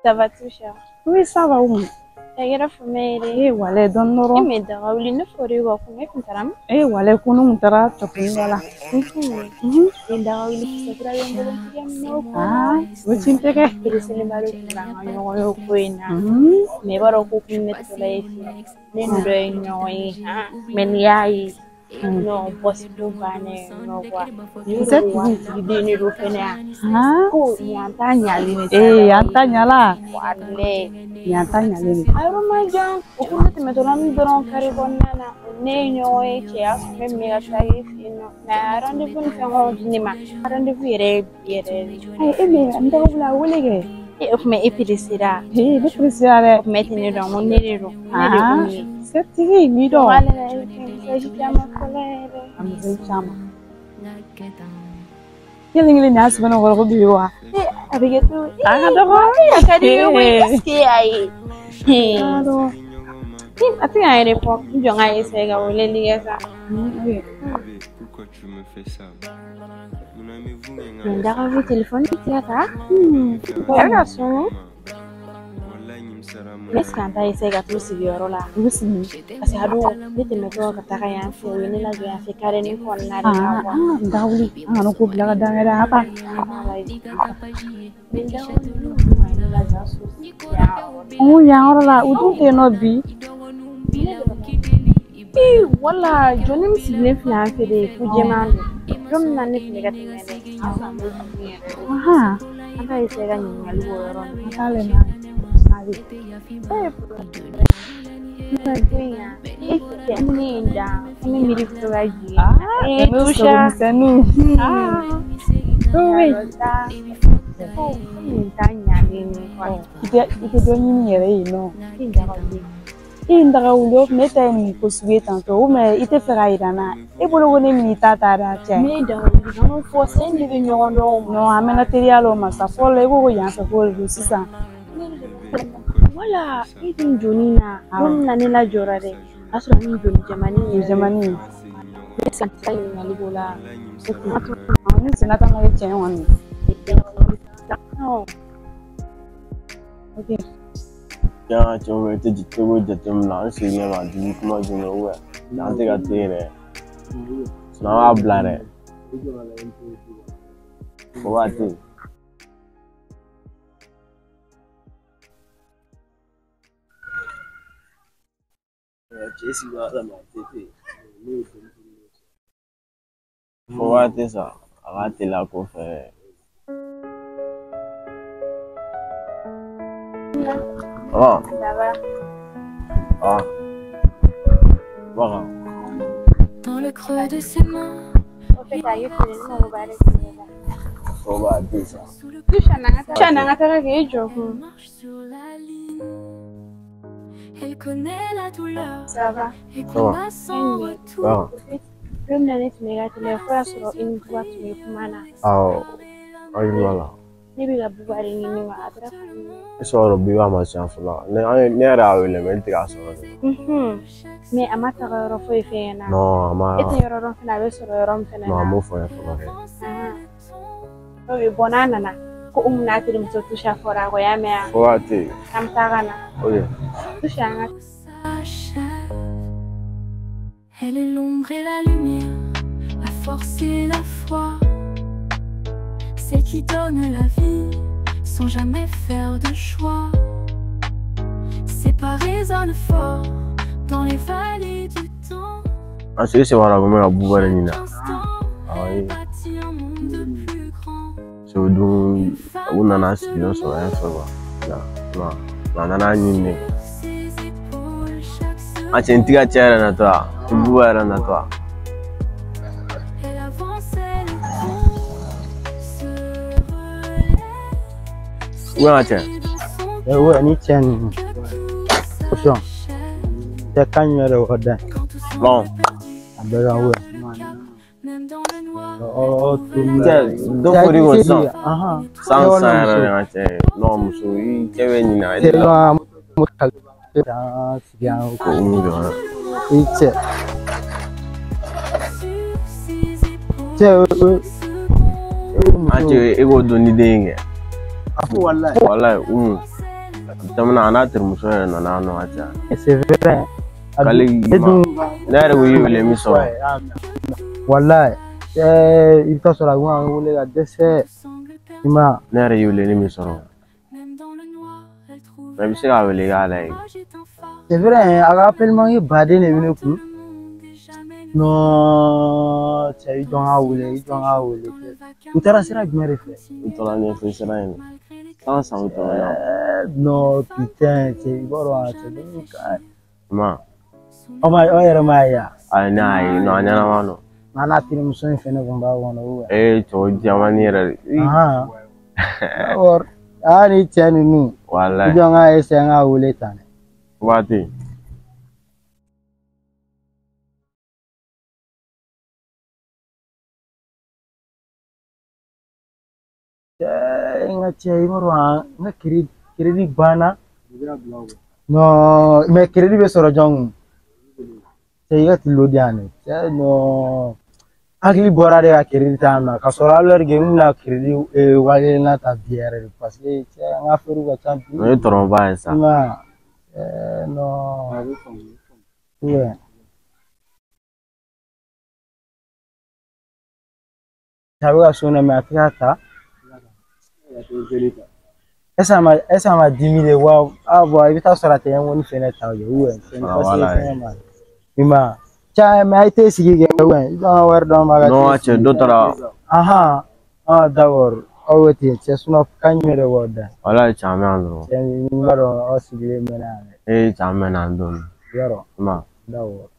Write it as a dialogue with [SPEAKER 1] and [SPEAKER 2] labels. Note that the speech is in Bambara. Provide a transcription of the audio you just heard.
[SPEAKER 1] Ça va Toucha?
[SPEAKER 2] Oui, ça va Oumou.
[SPEAKER 1] Eh,
[SPEAKER 2] wale don noro.
[SPEAKER 1] Eh, mais dawuli ne fori ko ko ne kuntaram.
[SPEAKER 2] Eh, wale kunu muntara chopin wala.
[SPEAKER 1] Eh, dawuli sakura yongolo tiam no.
[SPEAKER 2] Ah, wucin teke.
[SPEAKER 1] Kirisele maru na nyoyo ko ina. Me baro ko kunne tola efi. Ne ndo nyoyi ha. Men yayi. Non, boss do bane no kwa.
[SPEAKER 2] Vous
[SPEAKER 1] êtes deni do fene.
[SPEAKER 2] Ah,
[SPEAKER 1] ko yanta nyali ne.
[SPEAKER 2] Eh, yanta nyala.
[SPEAKER 1] Wale.
[SPEAKER 2] Yanta nyali ne.
[SPEAKER 1] Ayro ma jan, o kunna te metolan doron kare konna na ne nyoy che as me me ga tayi fino. Na rendez-vous ni fengo ni ma. Rendez-vous yere yere.
[SPEAKER 2] Ay, eh me anda wala wole ge.
[SPEAKER 1] Eh, of me epilisira.
[SPEAKER 2] Eh, epilisira re.
[SPEAKER 1] Me tini do mo ne ro.
[SPEAKER 2] Ah, setigi mi do.
[SPEAKER 1] Wale na message chama kolere.
[SPEAKER 2] Message chama. Yeli ngili na asibana ko biwa.
[SPEAKER 1] Eh, abigetu.
[SPEAKER 2] Ah, do ko.
[SPEAKER 1] Akadi we eske ai. Eh.
[SPEAKER 2] Ado.
[SPEAKER 1] Ati ai repo, njo ngai sega wole ligesa.
[SPEAKER 3] Pourquoi tu me fais ça?
[SPEAKER 1] Ndaka vu téléphone tiaka. Yaka sunu. Est-ce qu'on t'a essayé de tout sigiyɔrɔ la? Parce que a don ne tɛmɛtɔ ka taga yan fɛ o ye ne lajɔ yan fɛ kare ni kɔnɔna de la quoi.
[SPEAKER 2] Ah, Dawuli, an kana ko bila ka dan yɛrɛ a ba.
[SPEAKER 1] Mais Dawuli n'olu ma ne lajɔ so yan.
[SPEAKER 2] N yan yɔrɔ la u dun tɛ yen nɔ bi.
[SPEAKER 1] Ee wala jɔnni min sigilen filɛ an fɛ de ko jɛman don. Don min na ne tun bɛ ka tɛmɛ dɛ.
[SPEAKER 2] Ahan.
[SPEAKER 1] An ka essayé ka ɲininkali k'o yɔrɔ la.
[SPEAKER 2] An t'ale na. I tɛ dɔ ɲini yɛrɛ yen nɔ. I ye n daga wuli o ne ta ye nin ko sugu ye tantɔ o mɛ i tɛ fɛ k'a yira n na e bolo ko ne min ta ta da cɛ.
[SPEAKER 1] Ne daga wuli kan'o fɔ sen de bɛ ɲɔgɔn dɔn.
[SPEAKER 2] Non an mɛnna teriya la o ma sa fɔlɔ la i ko ko yan fɛ k'o de don sisan.
[SPEAKER 1] Wala i dun joni na don min na ne lajɔra dɛ a sɔrɔ ni joni jɛmannin ye
[SPEAKER 2] jɛmannin
[SPEAKER 1] ne san tɛ ɲininkali k'o la.
[SPEAKER 2] Ni senna ta ma kɛ tiɲɛ kɔni. Ok.
[SPEAKER 4] Tiɲɛ cɛw bɛ tɛ ko jateminɛ an sigilen b'a dimi kuma joona an tɛ ka te yɛrɛ sinon an b'a bila dɛ o b'a te yen. Fo b'a te sa a ka teliya ko fɛ. Ah.
[SPEAKER 1] Ça va.
[SPEAKER 4] Ah. Voilà.
[SPEAKER 5] Dans le creux de ses mains. Elle connaît la douleur.
[SPEAKER 1] Ça va.
[SPEAKER 5] Et combat sans retour.
[SPEAKER 4] Ah. Voilà.
[SPEAKER 1] Ne bɛ ka bubare ɲini wa a taara
[SPEAKER 4] e sɔrɔ biba ma siɲɛ fɔlɔ ne yɛrɛ y'a wele mɛ ne tɛ k'a sɔrɔ dɛ.
[SPEAKER 1] Mɛ a ma taga yɔrɔ foyi fɛ ɲɛna.
[SPEAKER 4] Non a ma.
[SPEAKER 1] E tɛ yɔrɔ dɔn fɛnɛ a bɛ sɔrɔ yɔrɔ min fɛnɛ na.
[SPEAKER 4] Non a m'o fɔ n ye fɔlɔ dɛ.
[SPEAKER 1] Ok bon n'a nana ko Umu n'a terimuso Tusha fɔra a kɔ y'a mɛn wa.
[SPEAKER 4] Fo k'a to yen.
[SPEAKER 1] An bɛ taa ka na.
[SPEAKER 4] Ok.
[SPEAKER 1] Tusha an ka.
[SPEAKER 5] Elle est l'ombre et la lumière, la force et la foi. Celle qui donne la vie sans jamais faire de choix. Séparés résonne fort dans les vallées du temps.
[SPEAKER 4] Ah, c'est voilà, comment la boue elle est. Ah oui. C'est d'où on en a si on se va. Là, là, là, là, ah, c'est une petite chair toi. Tu bois là toi. Ouais, tiens.
[SPEAKER 6] Ouais, ni tiens. Attention. C'est quand il y a le
[SPEAKER 4] Bon.
[SPEAKER 6] Ah, ouais. Oh,
[SPEAKER 4] tiens, donc on dit ça. Sans ça, non, monsieur, il y avait une
[SPEAKER 6] C'est là,
[SPEAKER 4] c'est
[SPEAKER 6] Wallahi.
[SPEAKER 4] Ah, tu es donné dingue.
[SPEAKER 6] Wallahi.
[SPEAKER 4] Wallahi, Tɛmɛna a n'a terimuso yɛrɛ nana yan nɔ ka caya.
[SPEAKER 6] C'est vrai.
[SPEAKER 4] K'ale ne yɛrɛ ko i wele min sɔrɔ.
[SPEAKER 6] Walayi i bɛ taa sɔrɔ a bɛ kan wele ka dɛsɛ. I ma.
[SPEAKER 4] Ne yɛrɛ y'i wele ni min sɔrɔ. Mais i bɛ se k'a wele i k'a lajɛ.
[SPEAKER 6] C'est vrai, a ka appel manqué baden de bɛ ne kun. Non, cɛ i jɔ n k'a wele, i jɔ n k'a wele. U taara sira jumɛn de fɛ?
[SPEAKER 4] U taara ɲɛfɛ sira in na. Tan san u tɛmɛna.
[SPEAKER 6] Non, putain, cɛ i b'a dɔn a cɛ bɛ ka.
[SPEAKER 4] Ma.
[SPEAKER 6] Aw ma aw yɛrɛ m'a ye wa?
[SPEAKER 4] Ayi ne y'a ye, non a ɲɛnama don.
[SPEAKER 6] Nka n'a terimuso in fɛnɛ kun b'a kɔnɔ ou bien?
[SPEAKER 4] Ee cɛ o jamani yɛrɛ de.
[SPEAKER 6] D'accord. Aa ni cɛ ninnu.
[SPEAKER 4] Walayi.
[SPEAKER 6] I jɔ n k'a essayer n k'a wele tan dɛ.
[SPEAKER 4] Waati.
[SPEAKER 6] N ka cɛ i b'a dɔn n ka crédit banna. Non, mais crédit bɛ sɔrɔ jɔn kun? Cɛ i ka tilo di yan dɛ. Cɛ non. Hakili bɔra de ka crédit ta yan nɔ ka sɔrɔ alors que n bɛna crédit 1000 na ta bi yɛrɛ de parce que cɛ n ka feerew ka ca bi.
[SPEAKER 4] O ye tɔrɔba ye sa.
[SPEAKER 6] Nka non. Ouais. A bɛ ka sonné mais a tɛ ka ta. Est-ce que a ma dimi de wa? Ah bon, i bɛ taa sɔrɔ a tɛ ɲɛmɔgɔni fɛnɛ ta o ye ou bien parce que fɛngɛ ma. I ma cɛ mais a ye t'e sigi kɛ ou bien i b'an ka wari d'an ma ka.
[SPEAKER 4] Non cɛ dɔ taara.
[SPEAKER 6] Ahan ah d'accord aw bɛ ten cɛ sinon kan jumɛn de b'aw da.
[SPEAKER 4] Walayi cɛ an bɛ yan dɔrɔn.
[SPEAKER 6] Cɛ n b'a dɔn aw sigilen mɛnna yan dɛ.
[SPEAKER 4] Ee cɛ an mɛnna yan dɔɔni.
[SPEAKER 6] Yɔrɔ.
[SPEAKER 4] I ma.
[SPEAKER 6] D'accord.